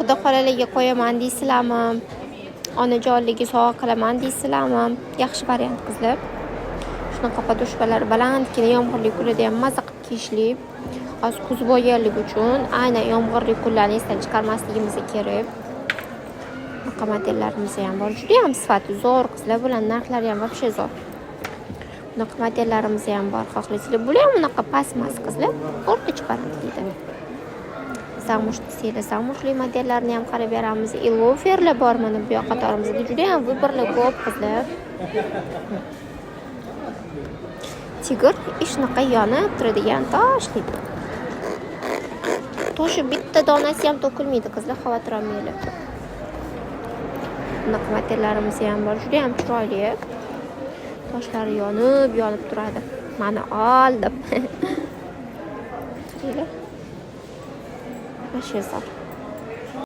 Xudo xolalarga qo'yaman deysizlarmi? Onajonlarga sovg'a qilaman deysizlarmi? Yaxshi variant, qizlar. Shunaqa подошва lar balandgina, yomg'irli kunlarda ham maza qilib kiyishli. Hozir kuz bo'lganligi uchun aynan yomg'irli kunlarni esdan chiqarmasligimiz kerak. Bunaqa modellarimiz ham bor. Juda ham sifati zo'r, qizlar. Bularning narxlari ham вообще zo'r. Bunaqa modellarimiz ham bor, xohlasanglar. Bular ham unaqa past emas, qizlar. O'rtacha balandlikda. Замша desanglar, замш li modellarni ham qarab beramiz. И loferlar bor mana bu yoq qatorimizda. Juda ham выбор lar ko'p, qizlar. Tigr shunaqa yonib turadigan toshli. Toshi bitta donasi ham to'kilmaydi, qizlar, xavotir olmanglar. Bunaqa modellarimiz ham bor. Juda ham chiroyli. Toshlari yonib, yonib turadi. Mana ol deb. Qaranglar. Вообще zo'r.